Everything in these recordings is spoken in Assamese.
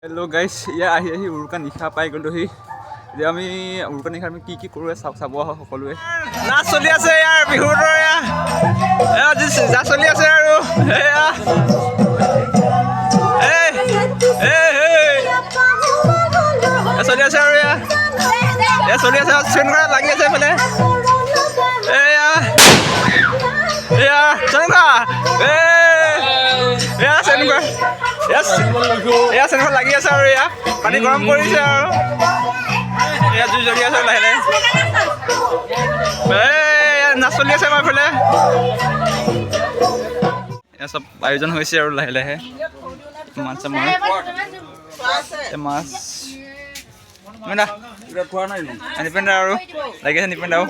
হেল্ল' গাইছ, ইয়াত আহি আহি উৰুকা নিশা পাই গ'লোহি। এতিয়া আমি উৰুকা নিশা আমি কি কি কৰোঁ চাওক, চাব আহক সকলোৱে। নাচ চলি আছে ইয়াৰ বিহুৰ দৰে। এয়া নাচ চলি আছে আৰু এয়া এই এই এই এয়া চলি আছে আৰু এয়া এয়া চলি আছে, চেনকৰা লাগি আছে এইফালে। এয়া এয়া চেনকৰা, এই এয়া চেনকৰা, এয়া এয়া চেনকৰা লাগি আছে আৰু এয়া পানী গৰম কৰিছে আৰু এয়া জুই জ্বলি আছে লাহে লাহে। এই নাচ চলি আছে আমাৰ এইফালে। এয়া চব আয়োজন হৈছে আৰু লাহে লাহে মাছ আমাৰ এই মাছ নিপেন্দা নিপেন্দা আৰু লাগি আছে নিপেন্দাও।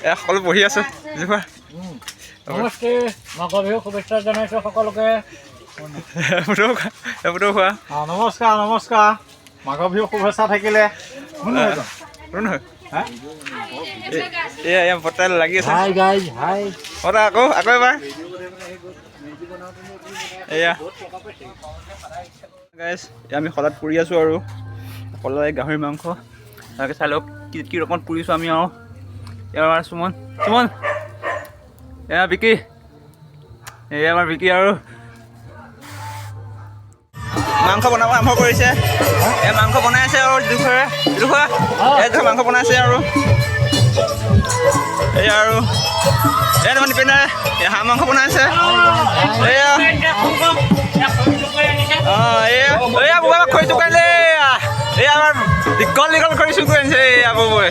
এয়া সকলো বহি আছে জোখা। নমস্তে, মাঘৰ বিহু শুভেচ্ছা জনাইছোঁ সকলোকে। এপুটো খোৱা। অঁ, নমস্কাৰ নমস্কাৰ, মাঘৰ বিহু শুভেচ্ছা থাকিলে। নহয়, এয়া এয়া বৰ্তা লাগি আছে। হাই গাইজ, হাই। বৰ্তা, আকৌ আকৌ এবাৰ। এয়া গাইজ, এয়া আমি শলাত পুৰি আছোঁ আৰু শলাত এই গাহৰি মাংস তাকে চাই লওক কি কি ৰকমত পুৰিছোঁ আমি। আৰু এয়া আমাৰ সুমন, সুমন, এয়া বিকি, এয়া আমাৰ বিকি। আৰু মাংস বনাব আৰম্ভ কৰিছে। এয়া মাংস বনাই আছে আৰু দুখৰে দুখৰা এয়া দুখৰ মাংস বনাইছে আৰু এয়া আৰু এয়া দেখোন নিপেনে হাঁহ মাংস বনাইছে। এয়া অঁ, এয়া এয়া বুবা খৰি চুকাইলে। এয়া আমাৰ দীঘল দীঘল খৰি চুকাই আনিছে। এয়া ববই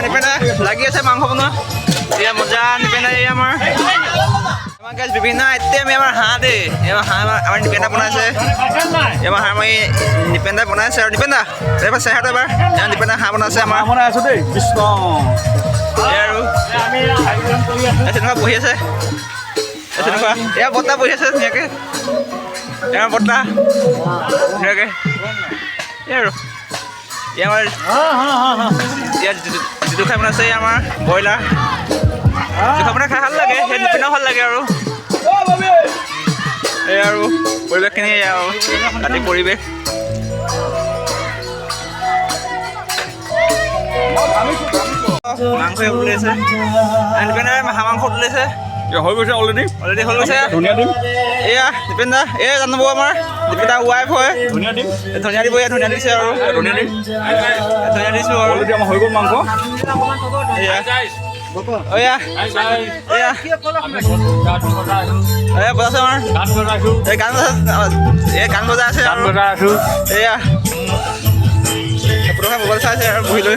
নিপেনে লাগি আছে মাংস বনোৱা। এয়া মজা নিপেনে। এই আমাৰ আমাৰ গাইজ বিভিন্ন আইটেম। আমাৰ হাঁহ দেই, এই আমাৰ হাঁহ আমাৰ নিপেন্দা বনাইছে। এই আমাৰ হাঁহ আমাৰ এই নিপেন্দা বনাইছে আৰু নিপেন্দা এবাৰ চেহেৰাটো এবাৰ। এয়া নিপেন্দা হাঁহ বনাইছে আমাৰ। বনাই আছোঁ দেই, কৃষ্ণ। এয়া আৰু এই তেনেকুৱা বহি আছে, এই তেনেকুৱা এয়া বৰ্তা বহি আছে ধুনীয়াকৈ। এয়া আমাৰ বৰ্তা ধুনীয়াকৈ। এয়া আৰু এয়া আমাৰ ইয়াত যিটো খাই বনাইছে, এই আমাৰ ব্ৰইলাৰ যিটো বনাই খাই ভাল লাগে, সেই নিপিনাও ভাল লাগে। আৰু এই আৰু পৰিৱেশখিনি, এয়া আৰু ৰাতি পৰিৱেশ। মাংস উলিয়াইছে নিপেন, হাঁহ মাংস উলিয়াইছে। হৈ গৈছে অলৰেডি। অলৰেডি হৈ গৈছে। ধনিয়া দিম। এয়া দীপেন দা, এয়া জানিব আমাৰ দীপেন দা ৱাইফ হয়। ধনিয়া দিম। ধনিয়া দিব, এয়া ধনিয়া দিছে আৰু ধনিয়া দিম। ধনিয়া দিছোঁ আৰু অলৰেডি আমাৰ হৈ গ'ল মাংস। এয়া এয়া এয়া এয়া বজাইছে আমাৰ, গান বজাইছোঁ। এই গান বজাই, এই গান বজাই আছে। গান আৰু বজাই আছোঁ। এয়া পুতুককে মোবাইল চাই আছে আৰু বহি লৈ।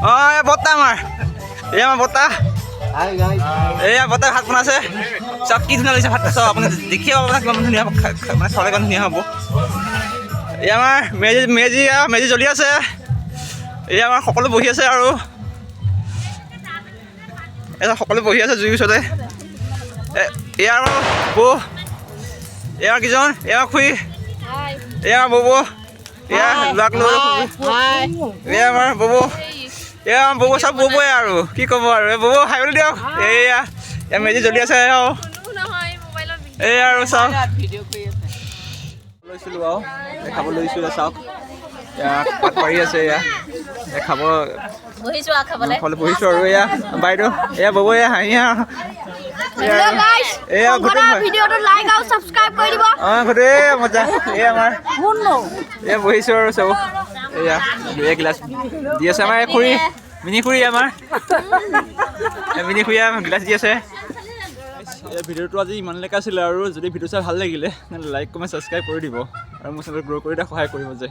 অঁ, এয়া বৰ্তা আমাৰ, এয়া আমাৰ বৰ্তা, এয়া বৰ্তাই ভাত বনাইছে। চাওক কি ধুনীয়া লাগিছে ভাত, চাওক আপুনি দেখিয়ে পাব কিমান ধুনীয়া, মানে চালে কিমান ধুনীয়া হ'ব। এয়া আমাৰ মেজি, মেজি, মেজি জ্বলি আছে। এয়া আমাৰ সকলো বহি আছে আৰু এয়া সকলো বহি আছে জুইৰ ওচৰতে। এয়া আমাৰ বৌ, এয়া কেইজন, এয়া খুৰী, এয়া ববৌ, এয়া ল'ৰাক লৈ, এয়া আমাৰ ববৌ, এয়া আমাৰ ববৌ, চব ববৌৱে আৰু কি ক'ব আৰু। এই ববৌ হাই বুলি দিয়ক। এয়া এয়া মেজি জ্বলি আছে আৰু এয়া আৰু চাওক লৈছিলোঁ আৰু খাব লৈছোঁ। চাওক এয়া পাত পাৰি আছে, এয়া খাব খাবলৈ বহিছোঁ আৰু এয়া বাইদেউ, এয়া ববৌ, এয়া হাঁহি। এয়া গোটেই মজা। এই আমাৰ এয়া বহিছোঁ আৰু চব এয়া এগিলাচ দি আছে আমাৰ খুৰী, মিনি খুৰী, আমাৰ মিনি খুৰীয়ে গিলাচ দি আছে। এই ভিডিঅ'টো আজি ইমানলৈকে আছিলে আৰু যদি ভিডিঅ' চাই ভাল লাগিলে লাইক, কমেণ্ট, ছাবস্ক্ৰাইব কৰি দিব আৰু মোৰ চেনেল গ্ৰ' কৰি দিয়াত সহায় কৰিব যে।